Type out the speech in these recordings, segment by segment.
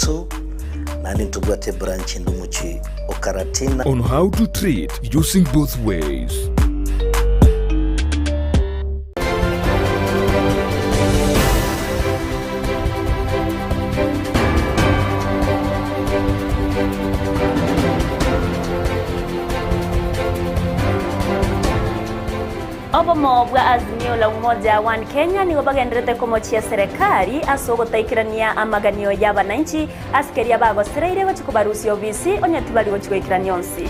2, naende ntobwate ebranch ende omochie o Karatina. On how to treat using both ways. Obomo bwa Azimio la Umoja One Kenya nigo bagendererete komochia serekari ase ogotaikerania amaganio y'abananchi ase keria bagosereire gochia kobarusia obisi onye tibari gochia goikerania onsi.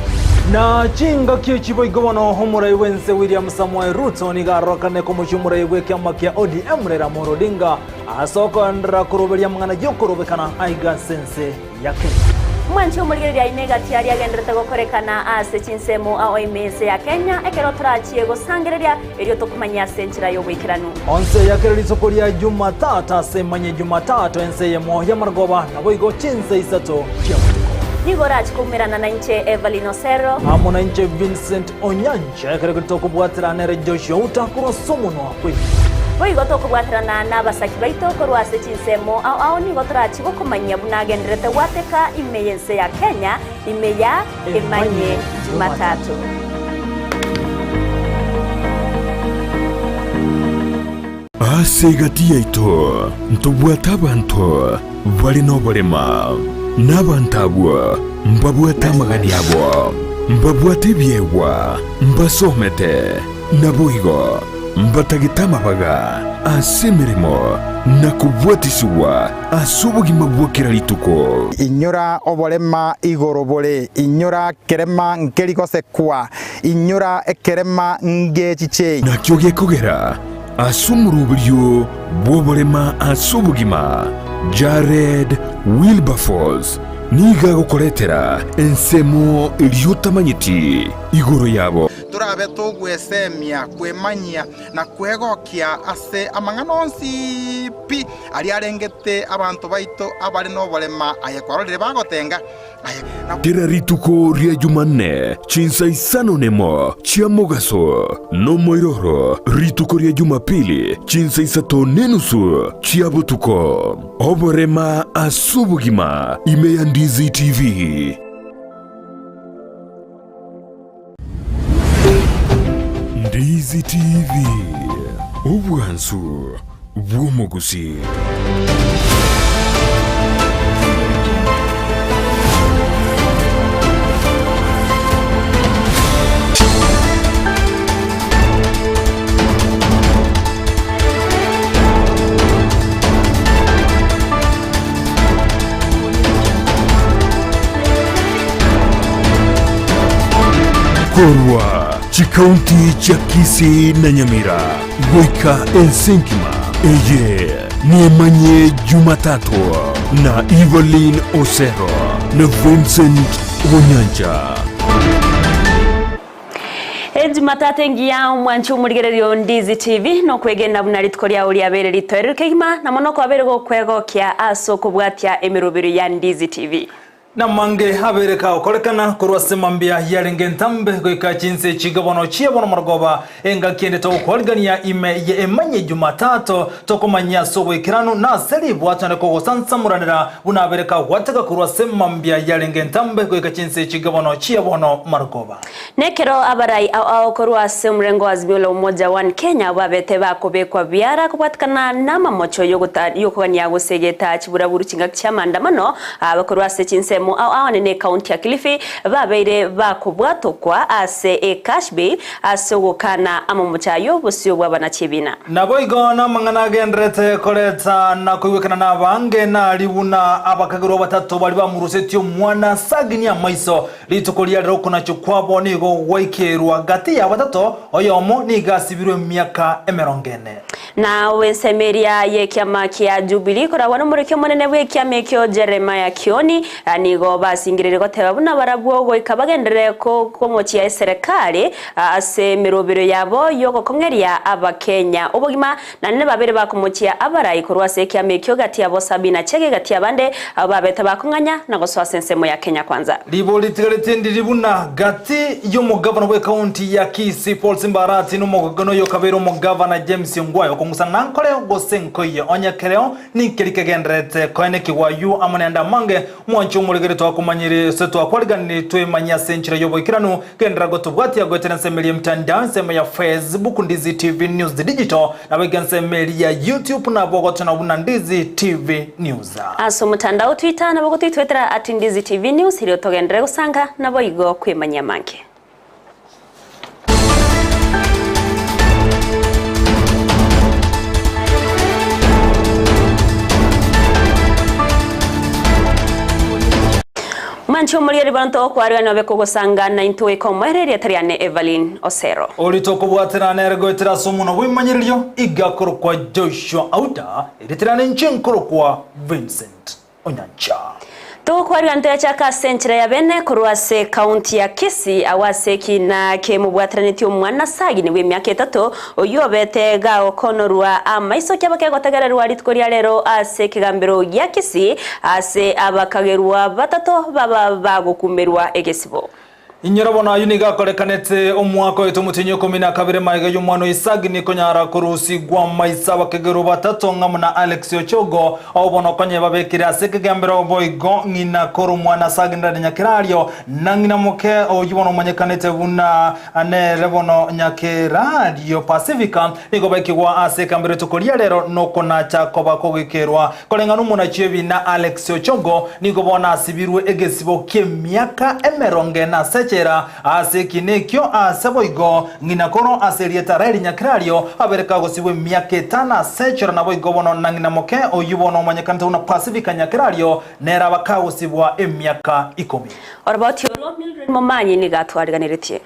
Na chingaki echi boigo bono omorai bw'ense William Samoei Ruto nigo arorokane komochia omorai bw'ekiama kia ODM Raila Amolo Odinga ase okoenderera koroberia amang'ana y'okorobekana aiga ase ense ya Kenya. Mwanche omorigereria aime egati aria agenderete gokorekana ase chinsemo ao ime ense ya Kenya ekero torachie gosangereria erio tokomanye ase enchera y'oboikeranu. Onse ya kera rituko ria Jumatatu ase emanye Jumatatu ense eyemo y'amarogoba, naboigo chinse isato chi'amatuko. Nigo orachie koumerana nainche Evelyn Osero. Amo nainche Vincent Onyancha, ekero ekio tokobwaterana nere Joshua Uta korwa ase omonwa bw'ebibe. Boigo tokobwaterana nabasaki baito korwa ase chinsemo ao ao nigo torachie gokomanyia buna agenderete gwateka ime y'ense ya Kenya ime ya Emanye Jumatatu. Ase egati yaito ntobwate abanto bare noborema, na abanto abwo mbabwate amagani abo, mbabwate ebiegwa, mbasomete, naboigo mbatagete amabaga ase emeremo na kobwatisigwa ase obogima bwa kera rituko. Inyora oborema igoro bore, inyora kerema nkeri gosekwa, inyora ekerema ngechichei. Nakio gekogera ase omoroberio bw'oborema ase obogima, Jared Wilberforce nigo agokoretera ensemo eria otamanyeti igoro yabo. Torabe togwesemia, kwemanyia, na kwegokia ase amang'ana onsi pi aria arengete abanto baito abare noborema, aye kwarorire bagotenga, aye na. Kera rituko ria Jumanne chinsa isano nemo chia mogaso, nomoiroro rituko ria Jumapili chinsa isato nenusu chia botuko. Oborema ase obogima ime ya Ndizi TV. Ndizi TV, obwansu bw'omogusi. Korwa chikaunti chia Kisii na Nyamira goika ense engima, eye nemanye Jumatatu na Evelyn Osero na Vincent Onyancha. Ejumatatu engiya omwanchi omorigereria o Ndizi TV nokwegena buna rituko riao riabeire ritoereru kegima na mono kwabeire gokwegokia ase okobwatia emerobero ya Ndizi TV. Namange abeire kagokorekana korwa ase mambia yarenge entambe goika chinse echi bono chia bono marogoba, engaki ende togokwarigania ime ye emanye Jumatatu, tokomanyia ase oboikeranu na ase ribwatane kogosansamoranera buna abeire kagwateka korwa ase mambia yarenge entambe goika chinse echi bono chia bono marogoba. Nekero abarai ao ao korwa ase omorengo wa Azimio la Umoja One Kenya babete bakobekwa biara kobwatikana namamocho yokogania gosegeta chiburaburu chingaki chi'amaandamano aba korwa ase chinsemo ao ao nene ekaunti ya Kilifi babeire bakobwatokwa ase eCash Bay ase ogokana amamocho ayio bosio bw'abanachibina. Naboigo namang'ana agendererete koreta na koigwekana nabange, nari buna abakagerwa batato baria bamorusetie omwana Sagini amaiso, Rituko riarero okonachwa kwabo nigo gwaikerwa gati ya batato, oyomo nigo asibirwe emiaka emerongo ene. Na ensemo eria y'ekiama kia Jubilee koragwa nomorokia omonene bw'ekiama ekio Jeremiah Kioni, nigo. Nigo basingereire goteba buna barabwo goika bagenderere komochia eserekari ase emerobero yabo y'ogokong'eria Abakenya obogima, naende babere bakomochia abarai korwa ase ekiama ekio gati yabo Sabina Chege gati y'abande abwo babete bakong'anya na gosoa ase ensemo ya Kenya Kwanza. Ribori ritigarete ndiri buna gati y'omogavana bw'ekaunti ya Kisii Paul Simba Arati na omogogano oyo okabeire omogavana James Ongwae okong'usana nankoreo gose nkoiye onye kereo Ninkeri kegendererete koenekigwa ayio amo nende amange, mwanche omoregere twakomanyire, ase twakwariganirie twemanyie ase enchera y'oboikeranu, genderera gotobwatia goetera ensemo eria y'emtandao, ensemo ya Facebook Ndizi TV News Digital, naboigo ensemo eria ya YouTube nabo ogotona buna Ndizi TV News. Ase omotandao Twitter nabo gotoitwetera at Ndizi TV News erio togenderere gosanga naboigo kwemanyia amange. Mwanche omorieri banto okwarigania obe kogosanga naintwe goika omoerio erieta riane Evelyn Osero. Oria tokobwatera nere goetera ase omonwa bw'ebimanyererio iga akorokwa Joshua Auta, erieta riane inche nkorokwa Vincent. Onyancha. Togokwarigania toyachaka ase enchera ya bene korwa ase ekaunti ya Kisii agwo ase ekina kemobwateranetie omwana Sagini bw'emiaka etato oyio obete gagokonorwa amaiso kiaba kegotegererwa rituko ria rero ase ekegambero gia Kisii ase abakagerwa batato baba bagokumerwa egesibo. Inyora bono ayio nigo akorekanete omwaka oito omotienyi okomi na kabere magega y'omwana o Isaki nikonyara korusigwa amaiso abakegerwa batato ng'amo na Alex Ochogo, abwo bono konya babekire ase ekegambero boigo ng'ina korwa omwana Isaki Ndadi Nyakerario, na ng'ina moke oyio bono omanyekanete buna nere bono Nyakerario Pacifica, nigo baikigwa ase ekambero rituko ria rero nokonacha koba kogoikerwa. Koreng'ana omonachi w'ebiina Alex Ochogo nigo bono asibirwe egesibo ki'emiaka emerongo ene ase echela ase ekiina ekio ase boigo ng'ina koro ase erieta Raeli Nyakerario abere kagosibwa emiaka etano ase echela naboigo bono na ng'ina moke oyio bono omanyekanete buna Pacifica Nyakerario nere aba kagosibwa emiaka ikomi. Oroboti orwo Mildred Momanyi nigo atwariganeretie.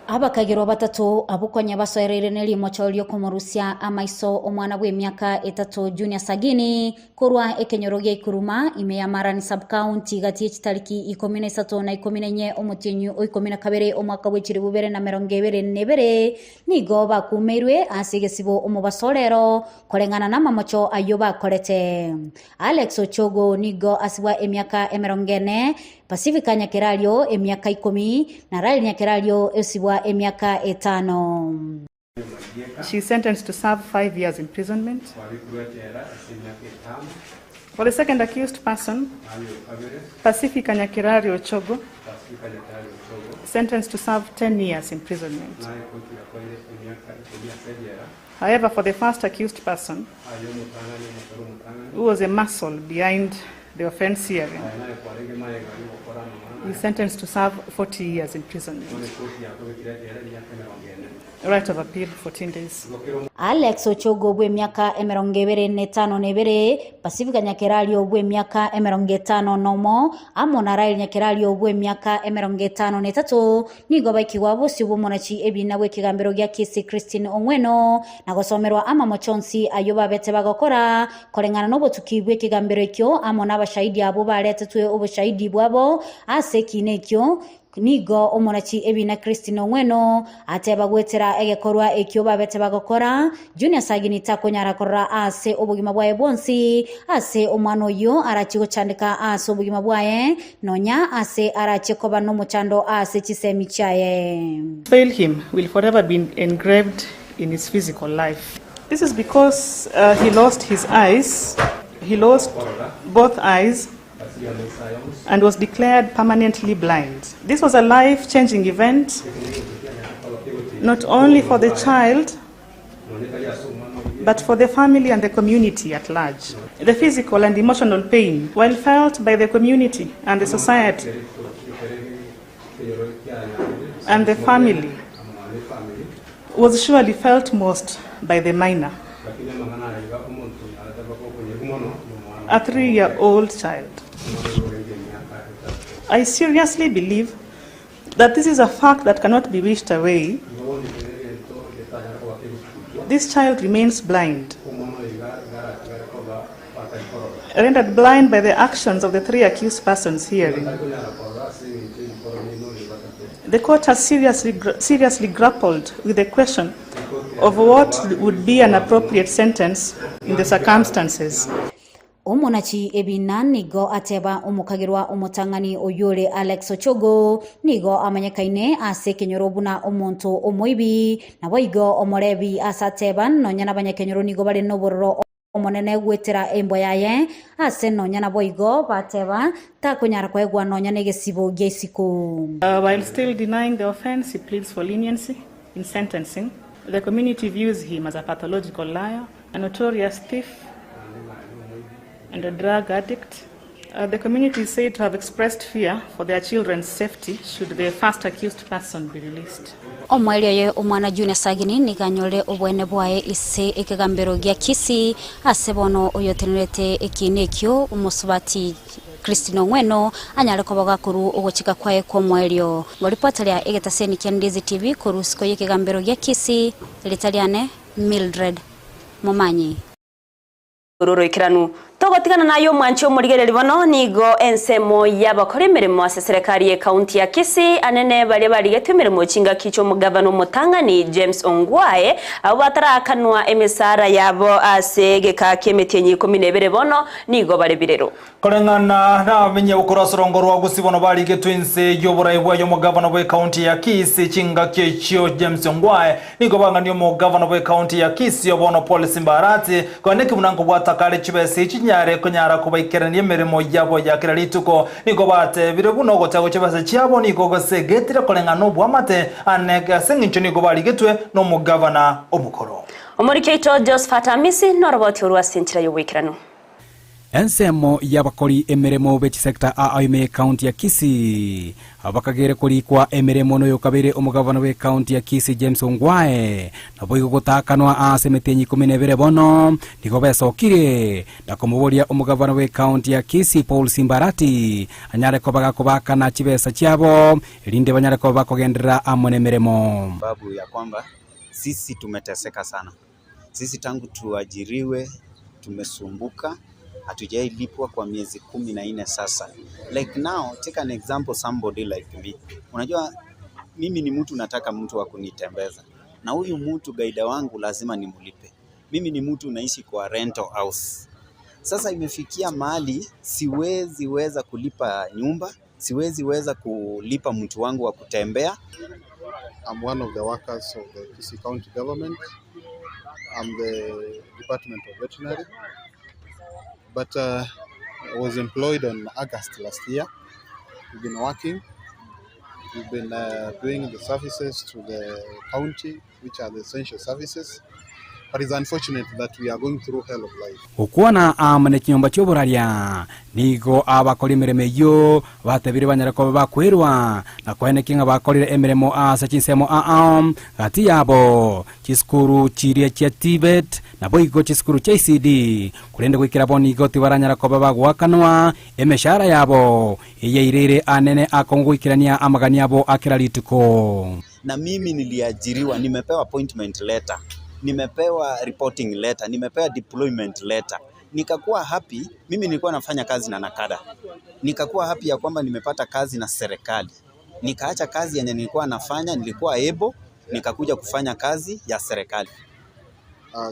Abakagerwa batato abwo konya basoereire ne rimocho ri'okomorusia amaiso omwana bw'emiaka etato Junior Sagini korwa ekenyoro gia Ikuruma ime ya Marani Sub-county gati ye chitariki ikomi na isato na ikomi na inye omotienyi o ikomi na kabere omwaka bwe chilifu ibere na emerongo ebere na ebere nigo bakumeirwe ase egesibo omobaso orero koreng'ana namamocho ayio bakorete. Alex Ochogo nigo asibwa emiaka emerongo ene, Pacifica Nyakerario emiaka ikomi, na Rael Nyakerario osibwa emiaka etano. She is sentenced to serve 5 years imprisonment. For the second accused person, Pacifica Nyakerario Ochogo, sentenced to serve 10 years imprisonment. However, for the first accused person, who was a muscle behind the offense hearing, he is sentenced to serve 40 years imprisonment. Right of appeal, 14 days. Alex Ochogo bw'emiaka emerongo ebere na etano na ebere, Pacifica Nyakerario bw'emiaka emerongo etano na omo, amo na Rael Nyakerario bw'emiaka emerongo etano na etato, Nigo baikigwa bosio bw'omonachi ebiina bw'ekegambero gia Kisii Christine Ong'weno, na gosomerwa amamocho onsi ayio babete bagokora, koreng'ana nobotuki bw'ekegambero ekio amo nabashahidi abwo baretetwe oboshahidi bwabo ase ekiina ekio. Nigo omonachi ebiina Christine Ong'weno ateba goetera egekorwa ekio babete bagokora, Junior Sagini takonyara korora ase obogima bwaye bwonsi ase omwana oyio arachie gochandeka ase obogima bwaye, Nonya ase arache koba nomochando ase chisemi chiaye. Fail him will forever be engraved in his physical life. This is because he lost his eyes, he lost both eyes and was declared permanently blind. This was a life changing event not only for the child but for the family and the community at large. The physical and emotional pain, while felt by the community and the society and the family, was surely felt most by the minor, a 3-year-old child. I seriously believe that this is a fact that cannot be wished away. This child remains blind. Rendered blind by the actions of the three accused persons herein. The court has seriously, seriously grappled with the question of what would be an appropriate sentence in the circumstances. Omonachi ebina nigo ateba omokagerwa omotang'ani oyio ore Alex Ochogo nigo amanyekaine ase ekenyoro buna omonto omoibi, naboigo omorebi ase ateba nonya nabanyakenyoro nigo bare nobororo Omonene goetera embwa yaye, ase nonya naboigo bateba, takonyara koegwa nonya negesibo gia isiko. While still denying the offence, he pleads for leniency in sentencing. The community views him as a pathological liar, a notorious thief, and a drug addict. The community is said to have expressed fear for their children's safety should the first accused person be released. Omoerio oye omwana Junior Sagini nigo anyorire oboene bwaye ase ekegambero gia Kisii ase bono oyotenenerete ekiina ekio omosubati Christine Ong'weno anyare koba gakorwa ogochika kwaye kw'omoerio. Ngoripota ria egetaseni kia Ndizi TV korwa isiko y'ekegambero gia Kisii, erieta riane Mildred Momanyi. Oroikeranu. Togotigana naye omwanchi omorigereria bono nigo ensemo y'abakora emeremo ase eserekari y'ecounty ya Kisii anene baria barigetwe emeremo chingaki chi'omogavana omotang'ani James Ongwae abwo bataraakanwa emesara yabo ase egeka ki'emetienyi ikomi na ebere bono nigo bare birero. Koreng'ana nabamenyi abwo ase orongo rwa Gusii bono barigetwe inse y'oborai bwaye omogavana bw'ecounty ya Kisii chingaki echio James Ongwae Nigo bang'anie omogavana bw'ekaunti ya Kisii obono Paul Simbarati, koeneki buna nkobwata kare chibesa echi chinyare konyara kobaikerania emeremo yabo ya kera rituko. Nigo batebire buna ogochagwa chibesa chiabo nigo gosegetire koreng'ana noboamate ane ase engencho nigo barigetwe nomogavana omokoro. Omoriki oito Josphat Amisi noroboti orwo ase enchera y'oboikeranu. Ensemo y'abakori emeremo be chisecta aa ime y'ecounty ya Kisii abakagere korikwa emeremo noyokabeire omogavana bw'ecounty ya Kisii James Ongwae naboigo gotaakanwa ase emetienyi ikomi na ebere bono nigo besokire na komoboria omogavana bw'ecounty ya Kisii Paul Simbarati anyare koba gakobaakana chibesa chiabo erinde banyare koba bakogenderera amo nemeremo. Sababu ya kwamba sisi tumeteseka sana. Sisi tangu tuajiriwe tumesumbuka, hatujailipwa kwa miezi 14 sasa. Like now, take an example somebody like me. Unajua mimi ni mtu nataka mtu wa kunitembeza. Na huyu mtu gaida wangu lazima nimlipe. Mimi ni mtu naishi kwa rental house. Sasa imefikia mahali siwezi weza kulipa nyumba, siwezi weza kulipa mtu wangu wa kutembea. I'm one of the workers of the Kisii County government. I'm the Department of Veterinary. But I was employed on August last year. We've been working. We've been doing the services to the county, which are the essential services. But it's unfortunate that we are going through hell of life. Gokwana amo ne chinyomba chi'oboraria, nigo abakori emeremo eyio batebire banyare koba bakwerwa, na koenekia ng'a bakorire emeremo ase chinsemo ao gati yabo, chisukuru chiria chia TVET, naboigo chisukuru chia ECD, korende goikera bono igo tibaranyara koba bagoakanwa emeshahara yabo, eyaireire anene akong'u goikerania amagani abo a kera rituko. Na mimi niliajiriwa, nimepewa appointment letter, nimepewa reporting letter, nimepewa deployment letter. Nikakuwa happy, mimi nilikuwa nafanya kazi na Nakada. Nikakuwa happy ya kwamba nimepata kazi na serikali. Nikaacha kazi yenye nilikuwa nafanya, nilikuwa able, nikakuja kufanya kazi ya serikali.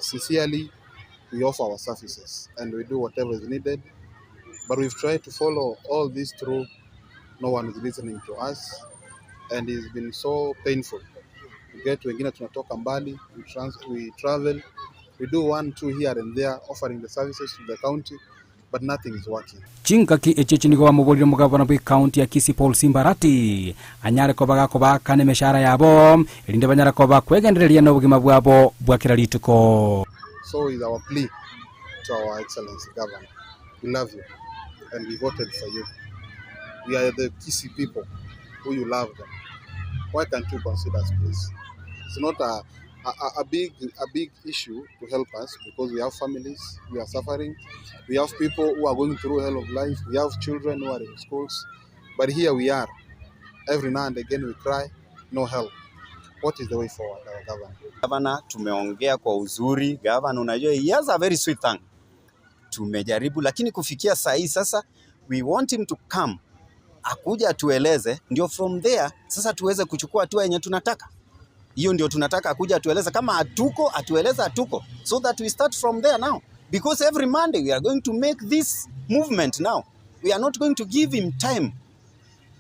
Sincerely, we offer our services and we do whatever is needed, but we've tried to follow all this through. No one is listening to us and it's been so painful. We get wengine tunatoka mbali, we travel, we do one, two here and there, offering the services to the county, but nothing is working. Chingaki echi nigo bamoborire omogabana bw'ecounty ya Kisii Paul Simbarati anyare koba gakobaakana emeshahara yabo erinde banyare koba kwegendereria na obogima bwabo bwa kera rituko. So is our plea to our Excellency Governor. We love you and we voted for you. We are the Kisii people who you love them. Why can't you consider us, please? It's not a big issue to help us because we have families, we are suffering, we have people who are going through hell of life, we have children who are in schools, but here we are. Every now and again we cry, no help. What is the way forward, our governor? Governor, tumeongea kwa uzuri. Governor, unajua he has a very sweet tongue. Tumejaribu, lakini kufikia saa hii sasa we want him to come akuja atueleze, ndio from there sasa tuweze kuchukua hatua yenye tunataka. Hiyo ndio tunataka akuja atueleze, kama hatuko atueleze hatuko, so that we start from there now, because every Monday we are going to make this movement now. We are not going to give him time.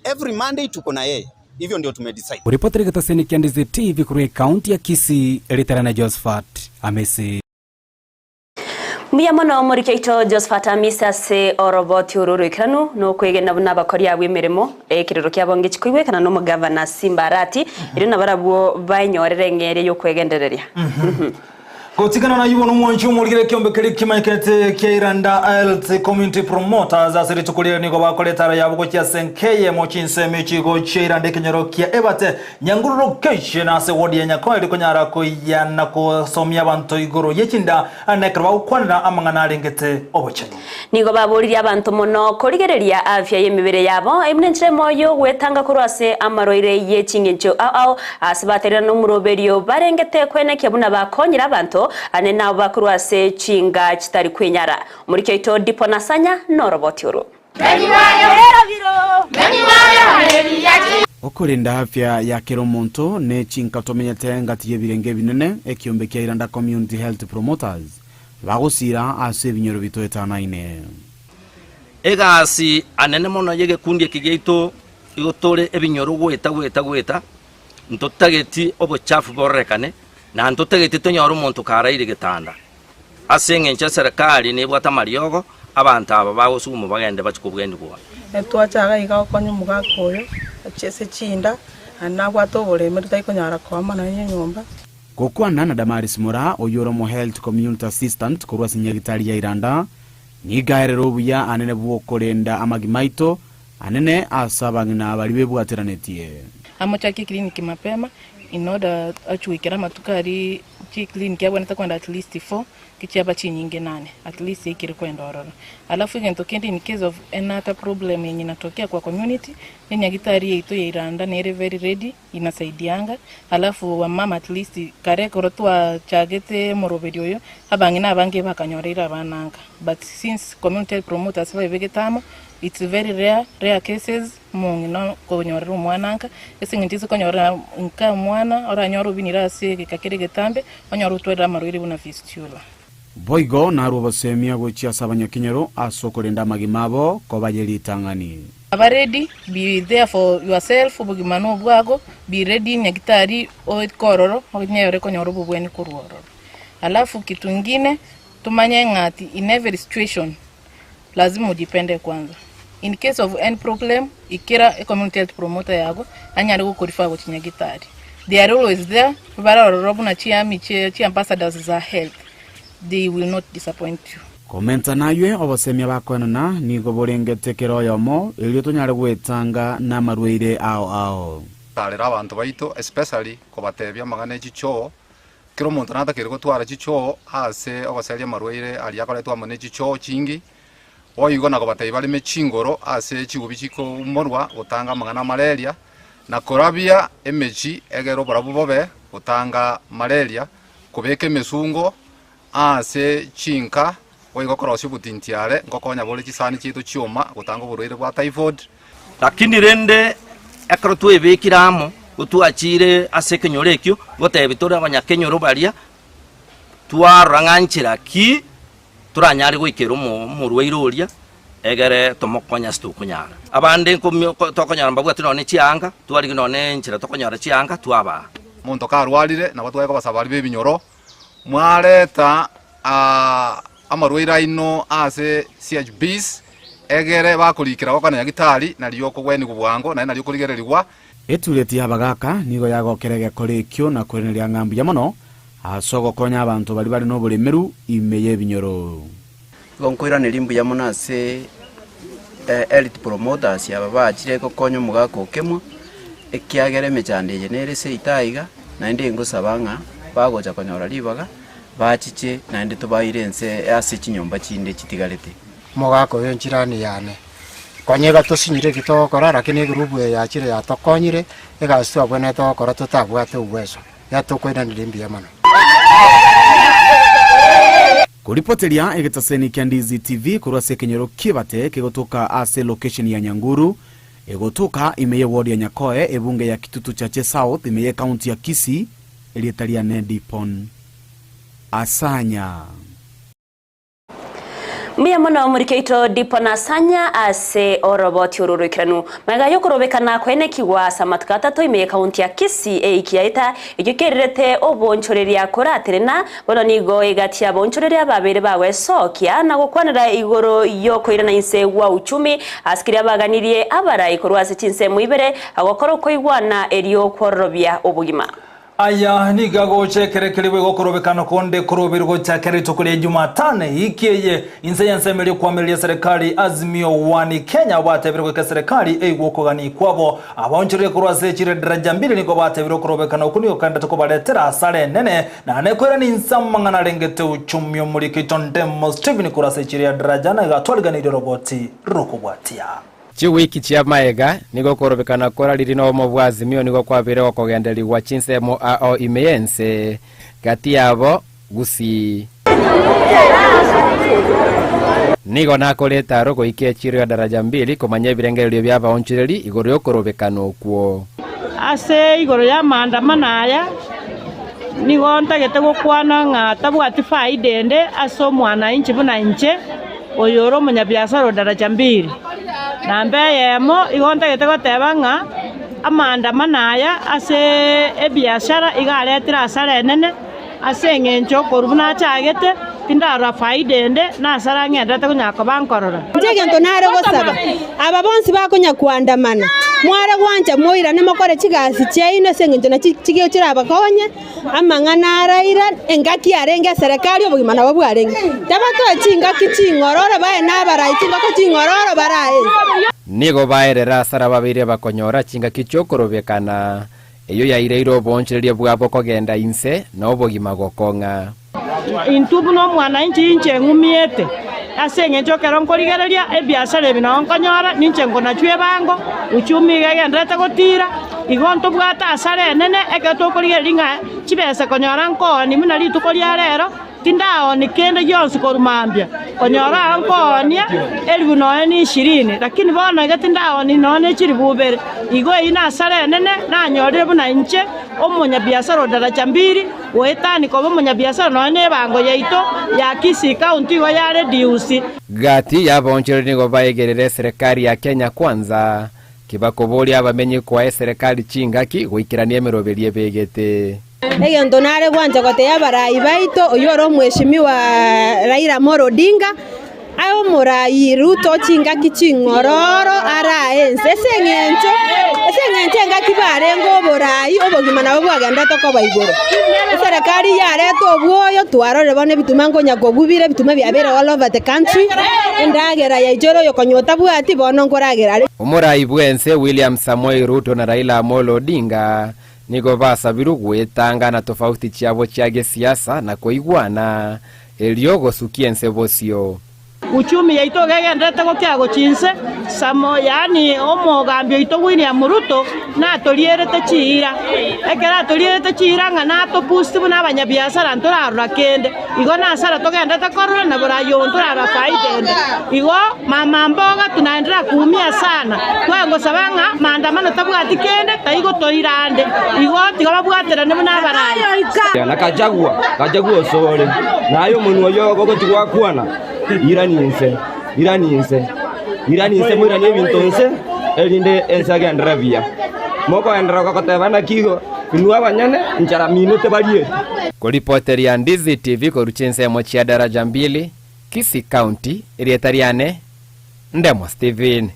Every Monday tuko na yeye, hivyo ndio tumedecide. Oripotera egetaseni kia Ndizi TV korwa ekaunti ya Kisii, Ritera na Josephat Amisi. Mbuya mono omoriki oito Josephat Amisi ase oroboti oro oroikeranu na okwegena buna abakori abwo emeremo ekerero kiabo ngechi koigwekana na omogavana Simba Arati erio nabarabwo baenyorere eng'eria y'okwegendereria. Gotigana nayio bono omwanchi omorigere ekiombe keria kimanyekanete kia Iranda Health Community Promoters ase rituko riaye nigo bakora etara yabo gochia ase enka eyemo chinsemo echigo chia Iranda ekenyoro kia Ebate, Nyanguru Location ase ward ya Nyakoe konyara koyia na kosomia abanto igoro ye chinda na ekero bagokwanera amang'ana arengete obochenu. Nigo baboririe abanto mono korigereria afya y'emebere yabo, eyio nenchera emo y'ogwetanga korwa ase amarwaire ye chingencho ao ao, ase baterera nomoroberio barengete kwenekia buna bakonyire abanto ane nabo bakorwa ase chinga chitari kwenyara. Omoriki oito Dipo Nasanya noroboti oro. Okorenda afya ya kera omonto ne chinka tomenyete ngati y'ebirenge ebinene, ekiombe kia Iranda Community Health Promoters Bagosiira ase ebinyoro bitoetanaine. Egasi anene mono y'egekundi eke giaito igo tore ebinyoro goeta goeta goeta, ntotageti obochafu bororekane, na ntotageti tonyore omonto karaire getanda. Ase eng'encho eserekari nebwate amariogo, abanto aba bagosugumwa bagende bachie kobwenigwa. Twacha iga iga gokonya omogaka oyo achie ase chinda, naende nabwate oboremeri tari koama nonya enyomba. Gokwana na Damaris Moraa, oyio ore omohealth community assistant korwa ase nyagitari ya Iranda, nigo aerere obuya anene bw'okorenda amagima aito, anene ase abang'ina baria bebwateranetie. Amochakie clinic mapema in order achuikere amatuko aria chiclinic abwenerete kogenda at least four. Tichiaba chinyinge nane, at least yaikire kwenda ororo. Alafu egento kende in case of any other problem yenye inatokea kwa community, enyagitari yaito ya Iranda nere very ready, inasaidianga, alafu wamama at least kare ekero twachagete omoroberi oyo, abang'ina abange bakanyoreire abana nka, but since community health promoters baebegete amo, it's very rare, rare cases. Omong'ina okonyorera omwana nka, ase eng'encho ase konyorera nka omwana, oranyore obinire ase egeka kere egetambe, onyore otwarire amarwaire buna fistula. Boigo narue obosemia gochia ase abanyakenyoro ase okorenda amagima abo koba ye ritang'ani. Aba ready, be there for yourself, obogima nobwago, be ready nyagitari oike ororo, onyore konyora obobweni korwa ororo. Alafu kitu ingine, tomanye ng'a ati in every situation, Lazima ujipende kwanza. In case of any problem, ikera ecommunity health promoter yago anyare gokorefer gochia nyagitari. They are always there, bare ororo buna chiarmy chie chiambassadors za health, they will not disappoint you. Komenta naywe, obosemia bakoenana nigo borengete kera oyomo, erio tonyare gwetanga namarwaire ao ao. Tarera abanto baito especially kobatebia amang'ana e chichoo, Kera omonto natakeire gotwara chichoo ase ogoseria amarwaire aria akoretwa amo ne chichoo chingi, boigo na kobatebia bareme chingoro ase chigubi chikoumorwa gotanga amang'ana a malaria, na korabia emechi egere oborabu bobe gotanga malaria, kobeka emesungo ase chinka, boigo korosia obotintiare nkokonya bore chisani chiaito chioma gotanga oborwaire bwa typhoid. Lakini rende ekero twebekire amo, gotwachire ase ekenyoro ekio, ngotebi tore abanyakenyoro baria, twarora ng'a nchera ki toranyare goikera omo omorwaire oria, egere tomokonye ase tokonyara. Abande nkomi tokonyora mbabwati nonye chianga, twarigia nonye enchera tokonyora chianga twabaa. Omonto karwarire, nabo tware kobasaba baria b'ebinyoro, mwareta amarwaire aino ase CHBs, egere bakorikera gokana nyagitari, nario okogwenigwa bwango, naende nario okorigererigwa. Etureti y'abagaaka nigo yagokera egekora ekio na koiraneria ng'a mbuya mono ase ogokonya abanto baria bare noboremeru ime y'ebinyoro. Igo nkoiraneria mbuya mono ase health promoters aba bachire gokonya omogaka okemwa, ekiagera emechando eye nere seito aiga, naende ngosaba ng'a bagocha konyora ribaga, bachiche naende tobaire ense ase chinyomba chinde chitigarete. Omogaka oyo enchirani yane, konya iga tosinyire eki togokora, lakini egerubu eye yachire yatokonyire, egasi twabwenerete gokora totabwate uwezo, yatokoiraneria mbuya mono. Koripoteria egetaseni kia Ndizi TV korwa ase ekenyoro ki'Ebate kegotoka ase location ya Nyanguru, egotoka ime ye ward ya Nyakoe, ebunge ya Kitutu Chache South ime ye county ya Kisii, erieta riane Dipon Asanya. Mbuya mono omoriki oito Dipo na Sanya ase oroboti oro oroikeranu. Magega y'okorobekana koenekigwa ase amatuko atato ime y'ekaunti ya Kisii eiki yaeta, ekio kerirete obonchoreria koraterena, bono nigo egati y'abaonchoreria ababeire bagwesokia na gokwanera igoro y'okoirana inse gwa uchumi ase keria baganirie abarai korwa ase chinsemo ibere agokora okoigwana erio kwororobia obogima. Aya nigo agocha ekero ekeribwe gokorobekana konde korobeirwe gochakera rituko ria Jumatano eiki eye inse y'ensemo eria okoamereria eserekari Azimio One Kenya batebire goika eserekari eigwe okogania kwabo. Abaonchoreria korwa ase chire daraja mbili nigo batebire okorobekana okwo nigo kaendete kobaretera asara enene naende koirana inse amang'ana arengete uchumi omorikito Ndemo Stephen korwa ase chire ya daraja na iga atwariganirie oroboti rokobwatia. Chiwiki chi'amaega, nigo okorobekana korariri nobomo bwa Azimio nigo kwabeire gokogenderigwa chinsemo ao ime y'ense, gati yabo Gusii. Nigo nakorete aro goika echiro ya Daraja Mbili komanya ebirengererio bi'abaonchoreri igoro y'okorobekana okwo. Ase igoro y'amaandamano aya, nigo ntagete gokwana ng'a tabwati faida ende ase omwananchi buna inche, oyo ore omonyabiasara o Daraja Mbili. Namba eyemo, igo ntagete goteba ng'a amaandamano aya ase ebiashara iga aretire hasara enene, ase eng'encho korwa buna achagete, tindarora faida ende, na hasara ng'enderete konya koba nkorora. Inche egento nare gosaba, aba bonsi bakonya koandamana, mware gwancha moirane mokore chigasi chiaino ase eng'encho nachi chirabakonye. Amang'ana araire engaki yarenge eserekari obogima nabo bwarenge. Tabatoe chingaki ching'ororo baye nabarai chingoko ching'ororo barae. Nigo baerera asara babeire bakonyora chingaki chi'okorobekana, eyio yaireire oboonchoreria bwabo kogenda inse na obogima gokong'a. Intwe buna omwananchi inche ng'umiete, ase engencho ekero nkorigereria ebiasara ebi nao nkonyora, ninche nkonachwa ebango, uchumi iga egendererete gotira, igo ntobwate asara enene ekero tokorigereria ng'a chibesa konyora nkooni buna rituko ria rero, tindaoni kende gionsi korwa mambia, konyora aa nkoonia elifu nonya na ishirini, lakini bono iga tindaoni nonya na chilifu ibere. Igo eyio nasara enene nanyorire buna inche omonyabiasara o daraja mbili. Goetania koba omonyabiasara nonya nebango yaito ya Kisii County igo yare reduce. Gati y'abaonchoreri nigo baegerire eserekari ya Kenya Kwanza, kibakoboria abamenyi koa eserekari chingaki goikerania emeroberi ebegete. Egento nare gwancha gotebia abarai baito, oyio ore omweshimiwa Raila Amolo Odinga, Aye omoraai Ruto chingaki ching'ororo arae ense ase eng'encho ase eng'encho engaki barenge oboraai obogima nabo bwagenderete koba igoro. Eserekari yareta obwoyo twarorire bono ebituma nkonya kogubire ebituma biabeire all over the country, endagera yaichore oyo konya otabwati bono nkoragera are. Omoraai bw'ense William Samoei Ruto na Raila Amolo Odinga nigo basabirwe gwetanga na tofauti chiabo chia gesiasa na koigwana Erio gosukia ense bosio. Uchumi yaito iga egendererete gokea gochia inse, samo, yaani omogambi oito William Ruto natorierete chiira. Ekero atorierete chiira ng'a nato boost buna abanyabiasara ntorarora kende. Igo nasara togenderete korora na borayi obo ntorarora faida ende. Igo mama mboga tunaendelea kuumia sana. Twagosaba ng'a maandamano tabwati kende taigotoira ande. Igo tiga babwaterane buna abarai. Na Gachagua, Gachagua osore, naye omonwa oyio ogochia gwakwana, irani inse, irani inse, irani inse moiranie ebinto inse, erinde ense egenderere buya. Mokogenderera goteba naki igo, inwe abanyene nchara mino tebarieti. Koripoteria Ndizi TV korwa chinsemo chia Daraja Mbili, Kisii County, erieta riane Ndemo Stephen.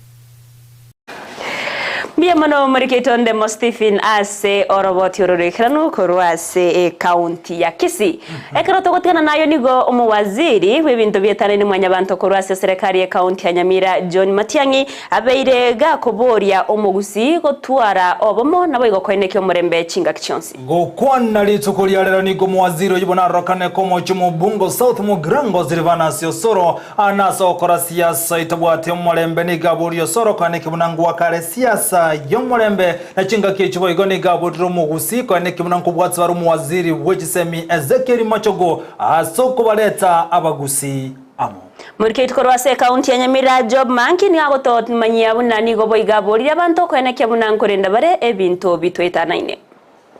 Mbuya mono omorikeito Ndemo Stephen ase oroboti oro roikeranu korwa ase ekaunti ya Kisii. Ekero togotigana nayo nigo omowaziri bw'ebinto bietanaine mwanyabanto korwa ase eserekari y'ekaunti ya Nyamira John Matiang'i abeire gakoboria omogusii gotwara obomo naboigo koenekia omorembe chingaki chionsi. Gokwana rituko ria rero nigo omowaziri oyio bono arorokane komochia omobunge o South Mugirango Silvanus Osoro Aa nase ogokora siasa etabwati omorembe nigo aborie Osoro koaneke buna ngwakare siasa. siasa y'omorembe na chingaki echi boigo nigo aborire omogusii konya neki buna nkobwatsi bare omowaziri bw'echisemi Ezekiel Machogu ase okobareta abagusii amo. Moriketi korwa ase ekaunti ya Nyamira Job Manki nigo agotomanyia buna nigo boigo aborire abanto koenekia buna nkorenda bare ebinto bitwetanaine.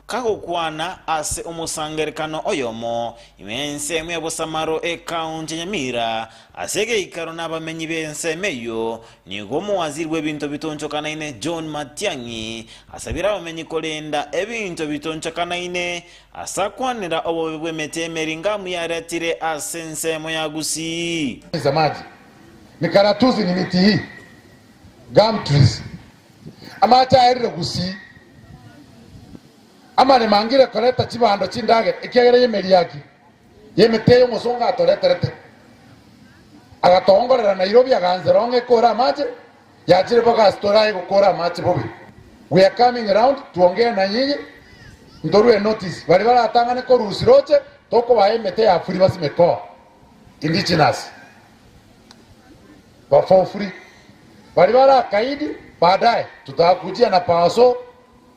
Kagokwana ase omosangererekano oyomo ime y'ensemo ya Bosamaro ekaunti ya Nyamira, ase egeikaro nabamenyi b'ensemo eyio, nigo omowaziri bw'ebinto bitonchokanaine John Matiang'i asabire abamenyi korenda ebinto bitonchokanaine ase akwanera obobe bw'emete emeringamu yaretire ase ensemo ya Gusii. Za maji. Mikaratusi ni miti hii. Gum trees. Amache aerire Gusii. Amaremo angire koreta chibando chindagera ekiagera y'emeriaki y'emete eye omosongo atoreterete. Agatoongorera Nairobi agaanzera ong'e ekore amache, yachire boka ase tore aye gokora amache bobe. We are coming round tuongee na nyinyi ntorue notice baria baratang'ane korusia roche tokobaa emete ya free basimeke oo. Indigenous. Ba for free. Baria barakaidi baadaye tutakujia na power saw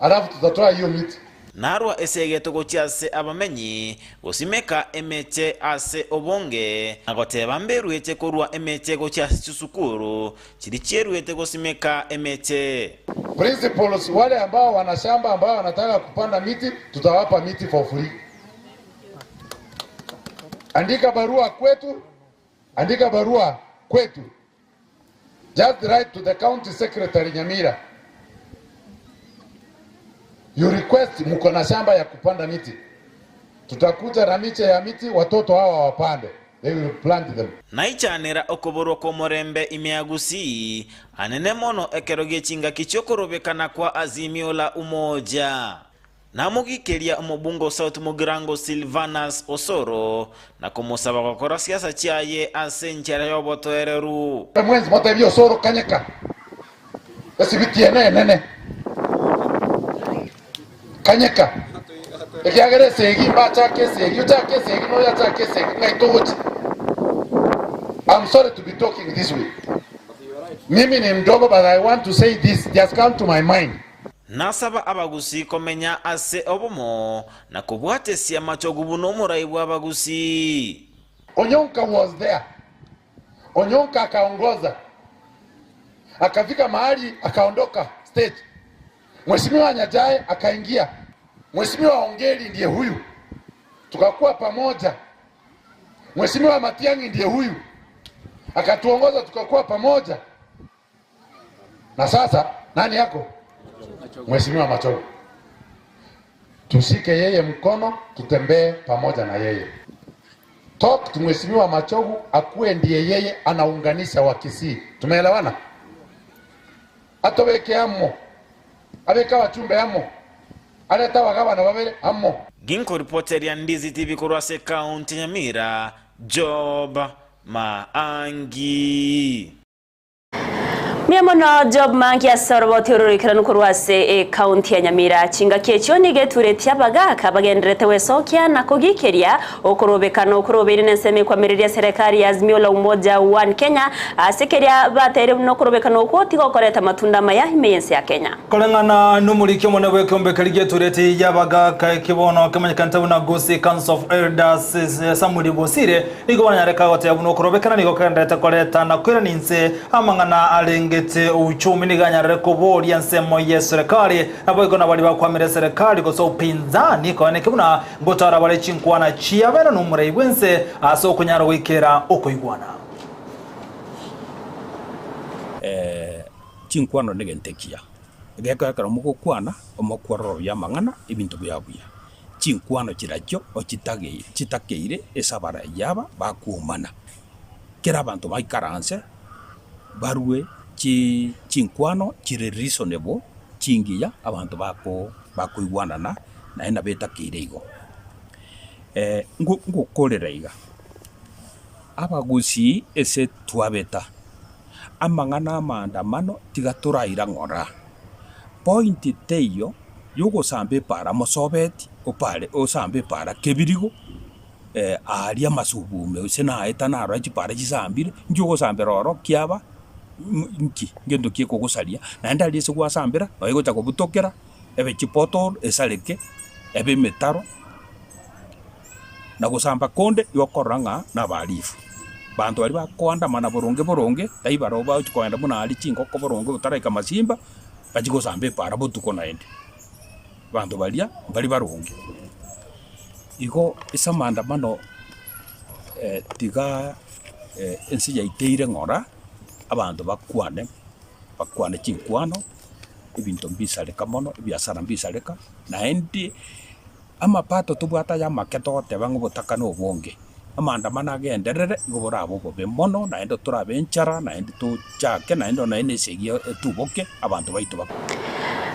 alafu tutatoa hiyo miti. Narwa esegeto gochia ase abamenyi, gosimeka emeche ase obonge, na goteba mberuete korwa emeche gochia ase chisukuru chiria chieruete gosimeka emeche. Principals wale ambao wana shamba ambao wanataka kupanda miti tutawapa miti for free. Andika barua kwetu, andika barua kwetu. Just write to the county secretary Nyamira. You request mko na shamba ya kupanda miti. Tutakuja na miche ya miti watoto hawa wapande. They will plant them. Naichanera okoborwa kw'omorembe ime ya Gusii, anene mono ekero gie chingaki chi'okorobekana kwa Azimio la Umoja. Namogikeria omobunge o South Mugirango Silvanus Osoro na komosaba gokora siasa chiaye ase enchera y'obotoereru. Mwensi motebie Osoro kanyeka esibiti ene enene, kanyeka, ekiagera esegi mbachake esegi, ochake esegi noyo achake esegi, ng'ai togochia? I'm sorry to be talking this way. Mimi ni mdogo but I want to say this, it has come to my mind. Nasaba abagusii komenya ase obomo na kobwatesia amachogu buna omorai bw'abagusii. Onyonka was there. Onyonka akaongoza. Akafika mahali akaondoka stage. Mheshimiwa Nyachae akaingia. Mheshimiwa Ongeri ndiye huyu. Tukakuwa pamoja. Mheshimiwa Matiang'i ndiye huyu. Akatuongoza tukakuwa pamoja. Na sasa nani yako? Mheshimiwa Machogu. Tushike yeye mkono, tutembee pamoja na yeye. Talk to Mheshimiwa Machogu akuwe ndiye yeye anaunganisha Wakisii. Tumeelewana? Atobeke amo. Abeke abachumbe amo. Arete abagabana babere amo. Ginkoripoteria Ndizi TV korwa ase ekaunti ya Nyamira, Job Maangi. Mbuya mono Job Mangi ase oroboti ororoikeranu korwa ase ekaunti ya Nyamira. Chingaki echio nigo eturetie abagaka bagendererete gwesokia na kogikeria okorobekana okorobeire nensemo ekwamereria serikali ya Azimio la Umoja One Kenya ase keria bateire buna okorobekana okwo tigokoreta amatunda amaya ime y'ense ya Kenya. Koreng'ana nomoriki omonene bw'ekeombe keria gi'etureti y'abagaaka eke bono kemanyekanete buna Gusii Council of Elders, Samuel Bosire, nigo baranyareka goteba buna okorobekana nigo kogendererete koreta na koirania inse amang'ana arengete uchumi nigo anyarire koboria ensemo y'eserekari naboigo nabaria bakwamera eserekari gose upinzani koeneki buna ngotara bare chinkwana chiabene nomorai bw'ense ase okonyara goikera okoigwana. Chinkwano negento ekiya, egekora ekero mogokwana, omokwororobia amang'ana, ebinto bia buya. Chinkwano chirachio ochitagei chitakeire ase abarai aba bakwomana. Kera abanto baikaranse, barue chi chinkwano chire reasonable, chingiya, abanto bako bakoigwanana, naende nabo etakeire igo. Ngo ngokorera iga, abagusii ase twabeta. Amang'ana 'amaandamano tiga toraira ng'ora. Point teiyo yogosamba epaara mosobeti opare osambe epaara kebirigo aaria amasubume gose naeta narora chipaara chisambire, inki ogosambera oro kiaba Nki? Ngento ki ekogosaria? Naende aria ase gwasambera, nonya egocha kobutokera, ebe chipothole, esareke, ebe emetaro, na gosamba konde igo okorora ng'a nabahalifu. Banto baria bakoandamana boronge boronge, tai barobwo bagochi kogenda buna aria chingoko boronge otaraika masimba, bachie gosamba epaara botuko naende. Abanto baria mbari baronge. Igo ase amaandamano tiga ense yaiteire ng'ora, abanto bakwane, bakwane chinkwano, ebinto mbisareka mono, ebiasara mbisareka, naende amapato tobwate aya amake togoteba ng'a obotaka na obonge, amaandamano agenderere nigo borabe obobe mono, naende torabe enchara, naende tochake, naende nonya na esegi etuboke, abanto baito bakwe.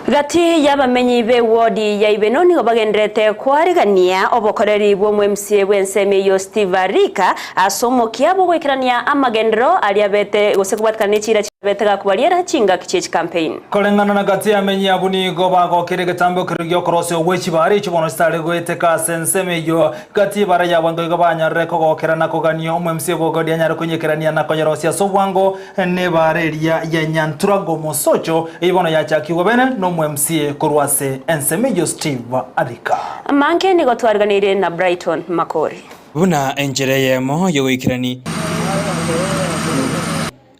Gati y'abamenyi b'ewodi ya Ibeno nigo bagendererete koarigania obokoreri bw'omo-MCA bw'ensemo eyio Steve Arika ase omokia bw'ogoikerania amagenderero aria abete gose kobwatekana ne chiira chiabete gakobariera chingaki chie chikampeini. Koreng'ana na gati y'amenyi abwo nigo bagokire egetambe keria gi'okorosia gwe chibara echio bono chitare goeteka ase ensemo eyio. Gati y'ebara y'abanto igo banyarire kogokera na kogania omo-MCA bw'Ogodi anyare konyekerania na konyerosia ase obwango Nebara eria ya Nyanturago Mosocho, eyio bono yachakigwe bene nomo-MCA korwa ase ensemo eyio Steve Arika. Amange nigo twariganeire na Brighton Makori. Buna enchera eyemo y'ogoikerania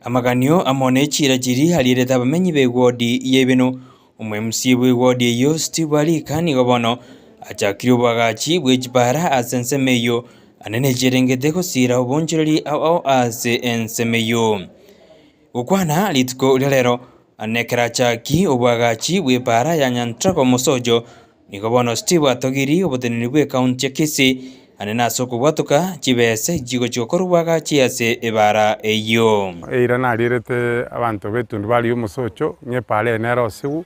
amaganio amo ne chiira chiria arierete abamenyi b'ewodi y'Ebeno. Omo-MC bw'ewodi eyio Steve Arika nigo bono achakire oboagachi bwe chipara ase ensemo eyio Anene chiarengete gosiira obonchoreri ao ao ase ensemo eyio. Gokwana rituko ria rero, nekero achaki oboagachi bw'epaara ya Nyantrago Omosojo, nigo bono Steve atogiri oboteneneri bw'ecounty ya Kisii anene ase okobwatoka chibese chigochia gokora oboagachi ase ebaara eyio. Eira narierete abanto b'etundubari y'omosocho, ng'a epaara eye nerosigwe,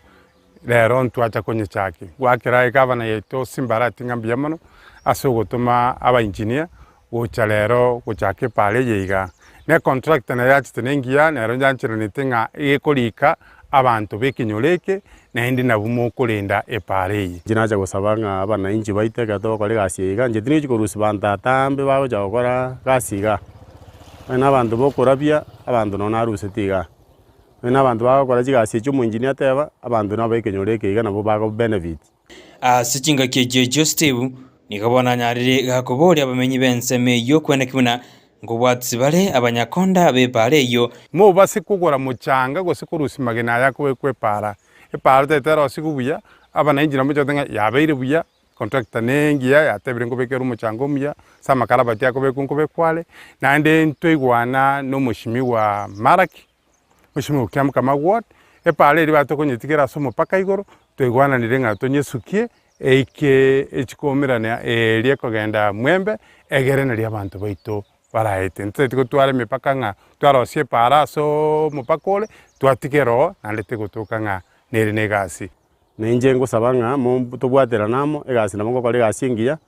Rero ntwacha konyechaki goakera egavana yaito Simba Arati ng'a mbuya mono ase ogotoma abaengineer gocha rero gochaka epaara eye igaa. Na econtractor naye yachete na engiya nero nyancheranete ng'a egekorika abanto ba ekenyoro eke naende nabwo mokorenda epaara eye. Inche nacha gosaba ng'a abanainchi baito ekero togokora egasi eye iga, inche tinigochi korusia banto atambe bagocha gokora gasi igaa. Onye na abanto bokorabia, abanto nabo naruseti igaa. Nonya na abanto bagokora chigasi echio omoengineer ateba, abanto nabo ekenyoro eke iga nabo bago benefit. Ase chingaki echio echio Steve nigo bono anyarire gakoboria abamenyi b'ensemo eyio kweneki buna nkobwatisi bare abanyakonda b'epaara eyio. Mobase kogora mochanga gose korusia magena aya akobekwa epaara. Epaara tari terosigwe buya, abanainchi nabo mochete ng'a yabeire buya, Contractor nengiya yatebire nkobekere omochango omuya ase amakarabati akobekwa nkobekwa are, naende ntoigwana na omoshimiwa Malaki, omoshimiwa o Kiamokama ward, epaara eria batokonyetigera ase omopaka igoro, twaigwananire ng'a tonyesukie eike echikomerana eria ekogenda Mwembe, egere nario abanto baito baraete. Ntotagete gotwara emepaka ng'a twarosia epaara ase omopaka ore, twatiga eroo naende tegotoka ng'a nere na egasi. Na inche ngosaba ng'a mo tobwaterane amo, egasi nabo ngokora egasi engiya,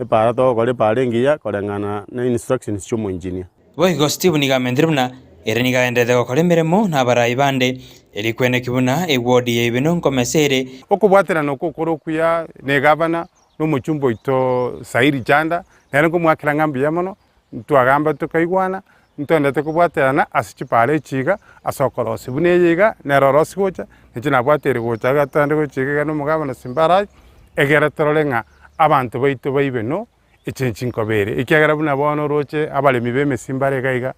epaara togokora epaara engiya koreng'ana na instructions chia omoengineer. Boigo Stephen nigo amentire buna ere nigo agenderete gokora emeremo na abarai bande, erio kweneki buna ewodi ya Ibeno nkomesa ere. Okobwaterana oko okore okuya na egavana, na omochumba oito Sairi Chanda, nere nkomoakera ng'a mbuya mono, Ntwagamba tokaigwana, ntwendete kobwaterana ase chipaara echi iga, ase okorosia buna eye iga, nere orosie gocha, inche nabwateire gocha iga togende gochia iga iga na omogabana Simba Arati, egere torore ng'a abanto baito baibe no echenchi nkoba ere. Ekiagera buna bono oroche abaremi ba emesi mbare iga iga,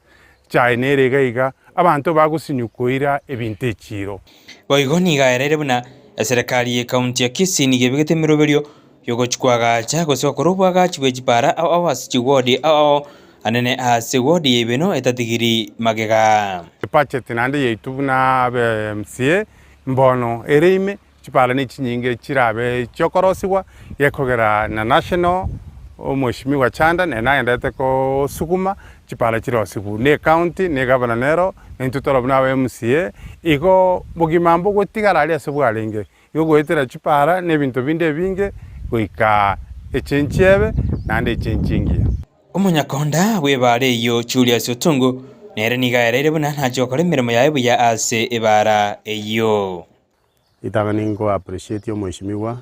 echae nere iga iga, abanto bagosinywa koira ebinto echiiro. Boigo nigo aereire buna eserekari y'ecounty ya Kisii nigo ebegete emeroberio Y'ogochia koagacha gose gokora oboagachi bwe chipara ao ao ase chiwodi ao ao anene ase ewodi y'eibeno etatigiri magega. Ebudget naende yaito buna abe MCA mbono ere ime, chipara ne chinyinge chirabe chiokorosigwa, gekogera na national omweshimiwa Chanda nere nagenderete kosuguma chipara chirosigwe, ne ecounty ne egavana nero, naintwe tore buna aba MCA, igo bogima mbogotigara aria ase bwarenge. Igo goetera chipara na ebinto binde ebinge goika echenchi ebe naende echenchi engiya. Omonyakonda bw'ebaara eyio Julius Otungu nere nigo aereire buna nachia gokora emeremo yaye buya ase ebaara eyio. Ritang'ani nko appreciate omweshimiwa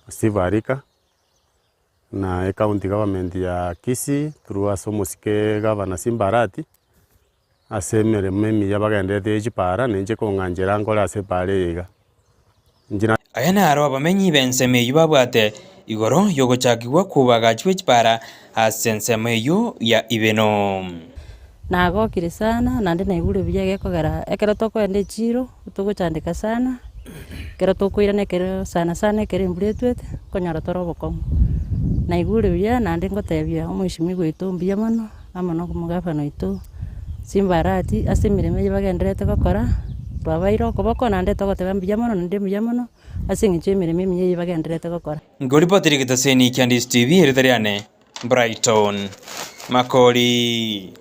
Steve Arika na ecounty government ya Kisii through ase omosike governor Simba Arati. ase emeremo emiya bagenderete ye chipara, na inche kong'anchera nkore ase epara eye iga. Inche na. Aya naro abamenyi b'ensemo eyio babwate igoro y'ogochakigwa kw'oboagachi bwe chipara ase ensemo eyio ya Ibeno. Nagokire sana, naende naigure buya gekogera ekero tokoenda echiro, togochandeka sana, ekero tokoirana ekero sana sana ekero embura etwete, okonyora tore obokong'u. Naigure buya naende ngotebia omweshimiwa oito mbuya mono, amo na omogavana oito Simba Arati ase emeremo eye bagendererete gokora, twabaeire okoboko naende togoteba mbuya mono naende mbuya mono, ase eng'encho y'emeremo emiya eye bagendererete gokora. Nkoripoteri egetaseni kia Ndisi TV, erieta riane Brighton Makori.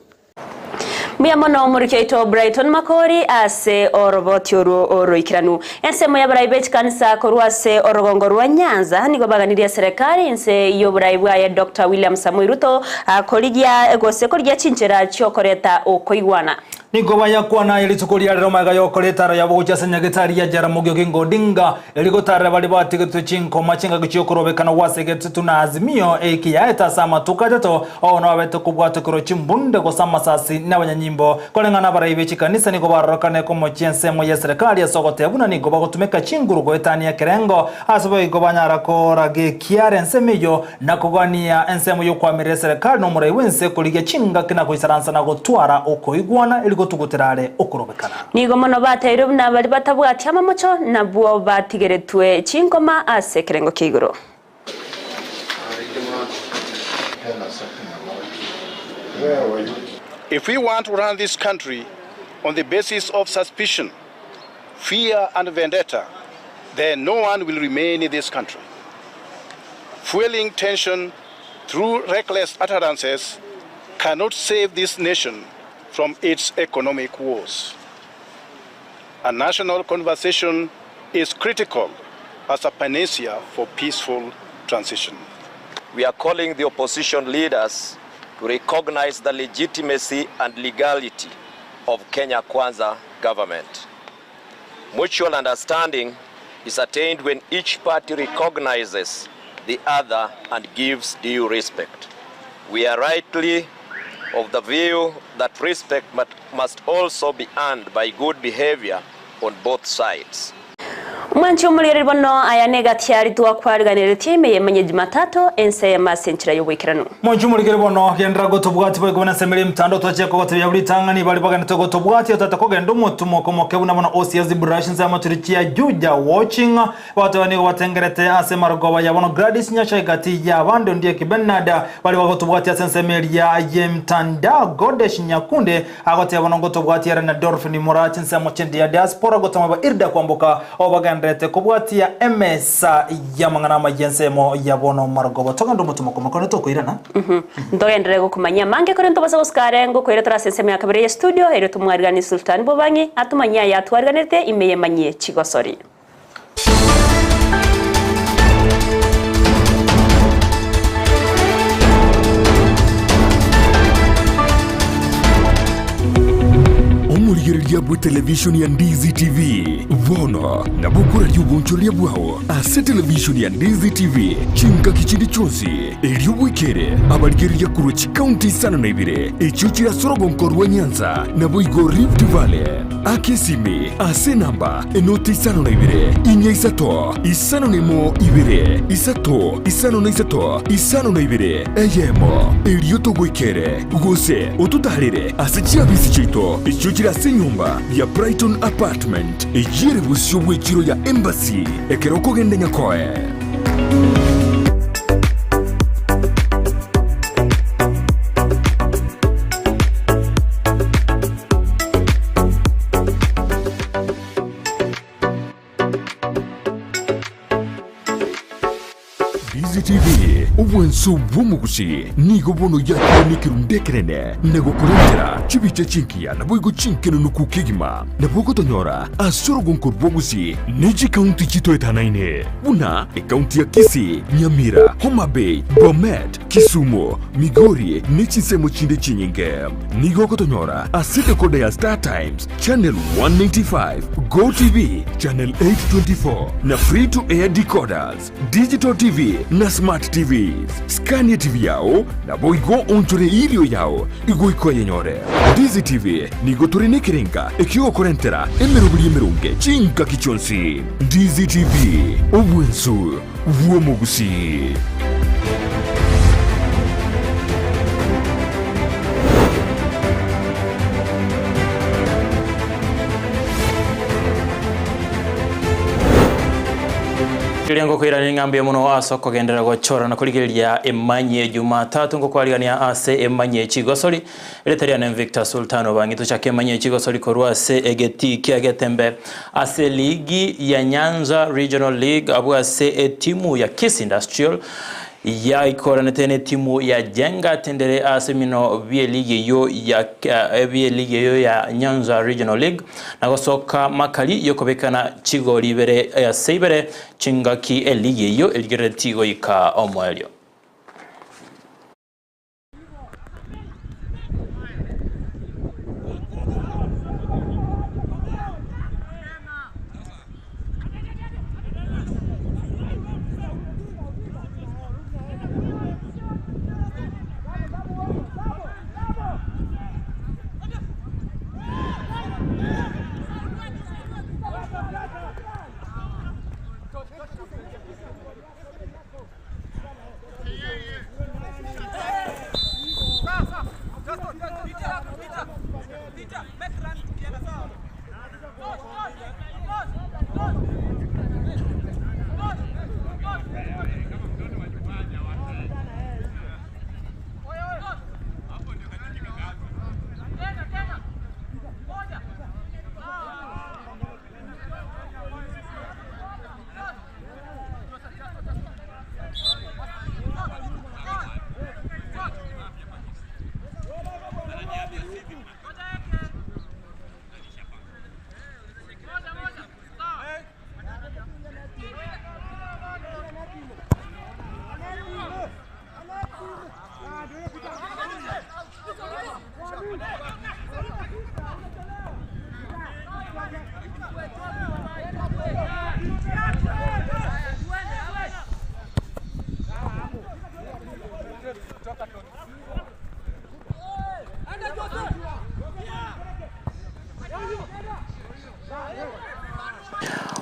Mbuya mono omoriki oito Brighton Makori ase oroboti orwo oroikeranu. Ensemo y'abarai be chikanisa korwa ase orogongo rwa Nyanza nigo baganirie eserekari inse y'oborai bwaye Doctor William Samoei Ruto korigia gose korigia chinchera chiokoreta okoigwana. Nigo bayakwana aye rituko ria rero magega y'ogokora etaaro yabo gochia ase nyagetari ya Jaramogi Oginga Odinga, erio gotaarera baria batigetwe chinkoma chingaki chi'okorobekana gw'ase egetutu na Azimio eki yaete ase amatuko atato, oo nababete kobwatokerwa chimbunde gose amasasi nabanyanyimbo. Koreng'ana abarai be chikanisa nigo barorokane komochia ensemo y'eserekari ase ogoteba buna nigo bagotumeka chinguru goetania ekerengo, ase boigo banyara koraga ekiara ensemo eyio na kogania ensemo y'okoamerera eserekari na omorai bw'ense korigia chingaki na goisaransa na gotwara okoigwana erio gotugutera are okorobekana. Nigo mono bateirwe buna baria batabwati amamocho nabwo batigeretwe chinkoma ase ekerengo kia igoro. If we want to run this country on the basis of suspicion, fear and vendetta, then no one will remain in this country. Fueling tension through reckless utterances cannot save this nation from its economic woes. A national conversation is critical as a panacea for peaceful transition. We are calling the opposition leaders to recognize the legitimacy and legality of Kenya Kwanza government. Mutual understanding is attained when each party recognizes the other and gives due respect. We are rightly of the view that respect must also be earned by good behavior on both sides. Omwanchi omorigereria bono aya negati aria twakwariganeretie ime y'emanye Jumatatu, ense eyemo ase enchera y'oboikeranu. Mwanchi omorigereria bono, genderera gotobwatia boigo buna ensemo eria emetandao twachia kogotebia buna ritang'ani baria bagenderete gotobwatia otagete kogenda omotumo omoke buna bono Osias Brush ensemo chiri chia Juja Watching Bagoteba nigo batengerete ase marogoba ya bono Gladys Nyasha egati y'abande Ondieki Bernard baria bagotobwatia ase ensemo eria y'emtandao Godesh Nyakunde agoteba bono ngotobwatia ere na Dolphin Moraa chinsemo chinde ya diaspora gotama ba Irda kwamboka oo bagenderete kobwatia emesa y'amang'ana amaya ensemo ya bono marogoba togende omotumo komokone tokoirana. Ntogenderere gokomanyia amange korende tobasa gosika are ngokoira tore ase ensemo ya kabere ye studio erio tomwariganie Sultan Bobangi atomanyie aya atwariganerete ime yemanyie chigosori. Omorigereria bwe televishoni ya Ndizi TV bono nabo okoraria obonchoreria bwao ase televishoni ya Ndizi TV chingaki chinde chionsi erio bwekere abarigereria korwa chikaunti isano na ibere echio chire ase orogonko rwa Nyanza naboigo Rift Valley. Aka esimi ase enamba enoti 52 4 3 5 2 3 5 3 52 eyemo, erio togoikere, gose ototaarere ase chiabisi chiaito echio chire ase enyomba ya Brighton Apartment, eyio ere bosio bw'echiro ya Embassy ekero okogenda Nyakoe. DCTV, obwanso bw'omogusi nigo bono yakire nekerundu ekenene na gokorentera chibicha chingiya naboigo chinkenenuku kegima. Nabo ogotonyora ase orogonko rw'obogusi ne chikaunti chitoetanaine buna ekaunti ya Kisii, Nyamira, Homa Bay, Bomet, Kisumu, Migori ne chinsemo chinde chinyinge. Nigo ogotonyora ase decoder ya Star Times, Channel 195, Go TV, Channel 824 na Free to Air decoders, Digital TV na Smart TV. please scan etibi yao naboigo oonchore erio yao goika oyenyore. Ndizi TV nigo tore nekerenga ekiogokorentera emeroberi emeronge chingaki chionsi. Ndizi TV, obwensu bw'omogusii. Riria ngokoirania ng'a mbuya mono ase okogenderera gochora na korigereria emanyie Jumatatu ngokwarigania ase emanyie chigosori Erieta riane Victor Sultan Obang'i tochake emanyie chigosori korwa ase egetii kia Getembe ase ligi ya Nyanza Regional League abwo ase etimu ya Kisii Industrial Yaikoranete netimu ya Jenga Tendere ase emino bi'eligi eyio ya bi'eligi eyio ya Nyanza Regional League na gosoka makari y'okobekana chigori ibere ase ibere chingaki eligi eyio erigerereti goika omoerio.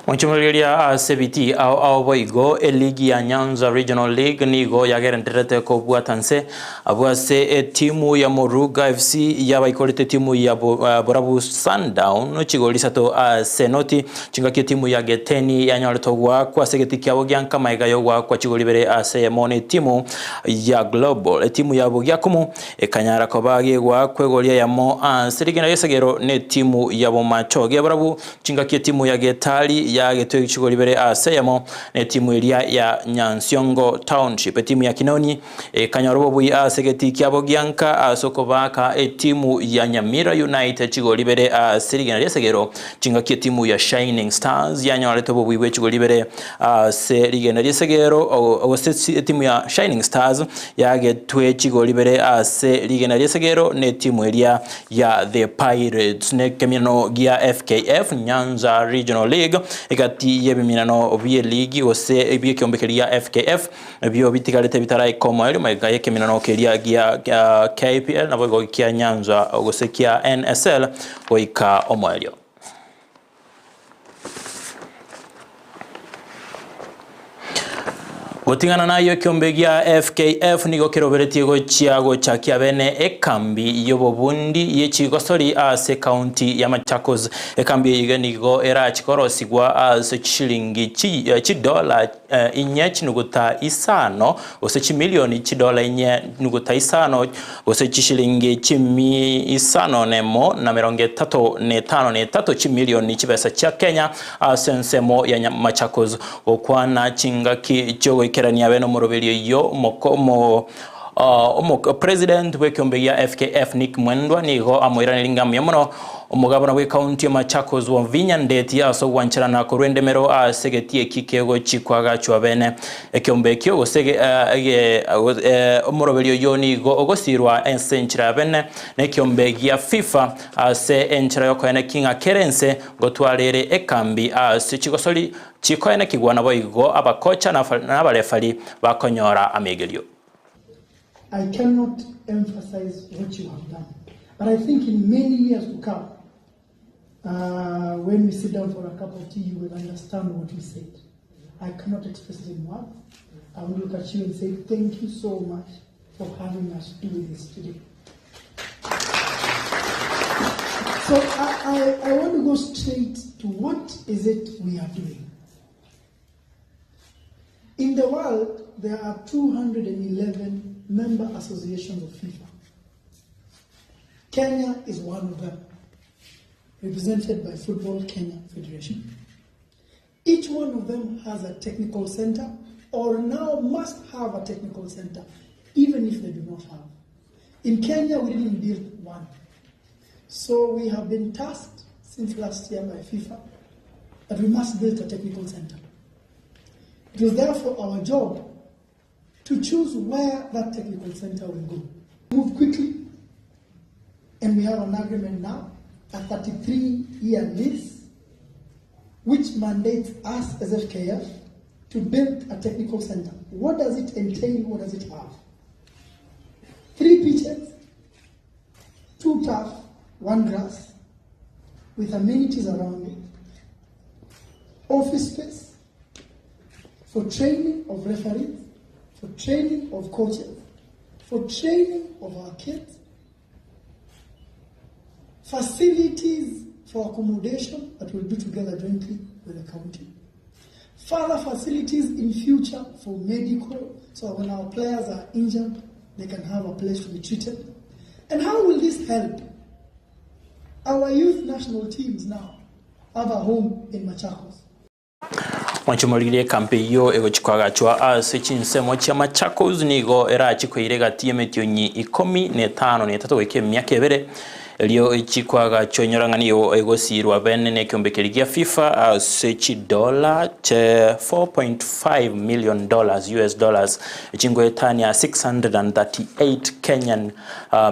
Mochumorigeria ase ebitii ao ao boigo eligi ya Nyanza Regional League nigo yagerendererete kobwata nse abwo ase etimu ya Moruga FC yabaikorete etimu ya Borabu Sundown chigori isato ase noti chingaki etimu ya Geteni yanyorete ogoakwa ase egeti kiabo gia nkamaiga yogoakwa chigori ibere ase eyemo na etimu ya Global etimu ya Bogiakumu Ekanyara koba gegoakwa egori eyemo ase rigena ri'esegero netimu ya Bomacho gebarabwo, chingaki etimu ya Getari yagetwe chigori ibere ase eyemo netimu eria ya Nyansiongo Township. Etimu ya Kinoni ekanyora obobui ase egetii kiabo gianka ase okobaaka etimu ya Nyamira United chigori ibere ase rigena ri'esegero, chingaki etimu ya Shining Stars yanyorete obobui bwe chigori ibere ase rigena ri'esegero gose etimu ya Shining Stars yagetwe chigori ibere ase rigena ri'esegero netimu eria ya The Pirates. Nekeminano gia FKF Nyanza Regional League egati y'ebiminano bi'eligi gose bi'ekeombe keria gia FKF ebio bitigarete bitaraika omoerio magega y'ekeminano keria gia KPL naboigo kia Nyanza gose kia NSL goika omoerio. Goting'ana nayio ekeombe gia FKF nigo keroberetie gochia gochakia bene ekambi y'obobundi ye chigosori ase ekaunti ya Machakos. Ekambi eye nigo erachi korosigwa ase chishilingi chidola inye chinuguta isano gose chimilioni chidola inye nuguta isano gose chishilingi chimi isano nemo na merongo etato na etano na etato chimilioni chibesa chia Kenya ase ensemo ya Machakos gokwana chingaki chiogoikerania bene omoroberio oyio omoko omo Omo president bw'ekeombe gia FKF Nick Mwendwa nigo amoiraneria ng'a mbuya mono. Omogabana bw'ekaunti ya Machakos Wavinya Ndeti ase ogwancherana korwa endemero ase egetii eki kegochi koagachwa bene. Ekeombe ekio gose omoroberio oyio nigo ogosirwa ase enchera ya bene nekeombe gia FIFA ase enchera yokoeneki ng'a kera ense ngotwara ere ekambi ase chigosori chikoenekigwa naboigo abakocha na abarefari bakonyora amegerio. I cannot emphasize what you have done. But I think in many years to come, uh, when we sit down for a cup of tea, you will understand what we said. I cannot express it in words. I will look at you and say, thank you so much for having us do this today. So I, I, I want to go straight to what is it we are doing. In the world, there are 211 member associations of FIFA. Kenya is one of them, represented by Football Kenya Federation. Each one of them has a technical center, or now must have a technical center, even if they do not have. In Kenya, we didn't build one. So we have been tasked since last year by FIFA that we must build a technical center. It was therefore our job to choose where that technical center will go. Move quickly, and we have an agreement now, a 33 year lease, which mandates us as FKF to build a technical center. What does it entail? What does it have? Three pitches, two turf, one grass, with amenities around it, office space for training of referees, for training of coaches, for training of our kids, facilities for accommodation that will be together jointly with the county, further facilities in future for medical, so when our players are injured, they can have a place to be treated. And how will this help? Our youth national teams now have a home in Machakos. Mwanche morigererie ekambi eyio egochia koagachwa ase chinsemo chia Machakos nigo erache koira egati y'emetienyi ikomi na etano na etato goika emiaka ebere erio echie koagachwa inyora ng'a nigo egosirwa bene na ekeombe keria gia FIFA ase chidola che 4.5 million dollars, US dollars, chingoetania 638 Kenyan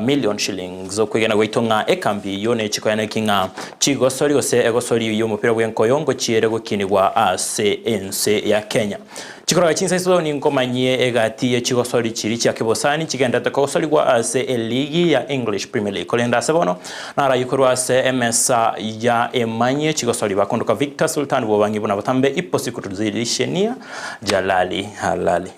million shillings. Okwegena gwaito ng'a ekambi eyio nechikoyaneki ng'a chigosori gose egosori y'omopira bw'enkoyo ngochiere gokinigwa ase ense ya Kenya. Chikoroga chinsa iso ninkomanyie egati ye chigosori chiria chia kebosani chigenderete kogosorigwa ase eligi ya English Premier League. Korende ase bono narayie korwa ase emesa ya emanyie chigosori bakondoka Victor Sultan bw'obang'i buna botambe ipo siku tuzidishenia Jalali Halali.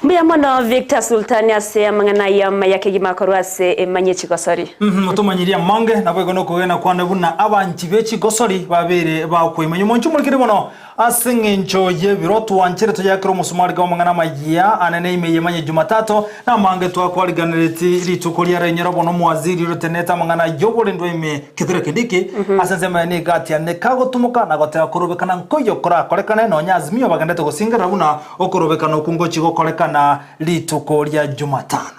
Mbuya mono Victor Sultani ase amang'ana ayio amaya kegima korwa ase emanyie chigosori. Otomanyirie amange, naboigo nokogena kwane buna abanchi be chigosori babeire bakoimanya. Omonche omorikire mono Ase engencho y'ebiro twanchire toyakere omosumari kw'amang'ana amayia anene ime y'emanye Jumatato, na amange twakwariganereti rituko ria renyoro bono omowaziri orotenete amang'ana y'oborendwa ime Kithure Kindiki ase ensemo yaye nigo atianire kagotumoka na goteba korobekana nkoiyo korakorekane nonya Azimio bagendete gosingerera buna okorobekana okwo ngochia gokorekana rituko ria Jumatano.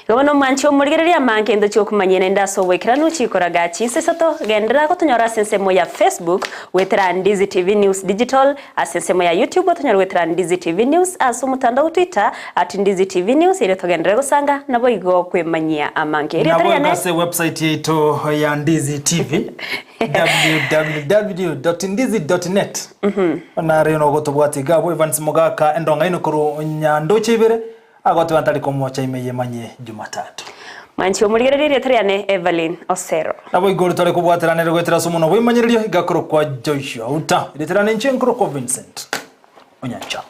Igo bono omwanche omorigereria amange ento chi'okomanyia naende ase oboikeranu chikoraga chinsa isato, genderera gotonyora ase ensemo ya Facebook goetera Ndizi TV News Digital, ase ensemo ya YouTube otonyore goetera Ndizi TV News, ase omotandao o Twitter at Ndizi TV News erio togenderere gosanga naboigo kwemanyia amange. Erieta Naboigo riane. ase website yaito ya Ndizi TV www.ndizi.net nare nogotobwata iga abwo Evans Mogaka endong'aini korwa Nyandoche ibere Agoteba ntari komocha ime yemanye Jumatatu. Mwanchi omorigereria erieta riane Evelyn Osero. Naboigo ore tore kobwateranera goetera ase omonwa bw'emanyererio igakorokwa Joshua Uta. Erieta riane inche nkorokwa Vincent Onyancha.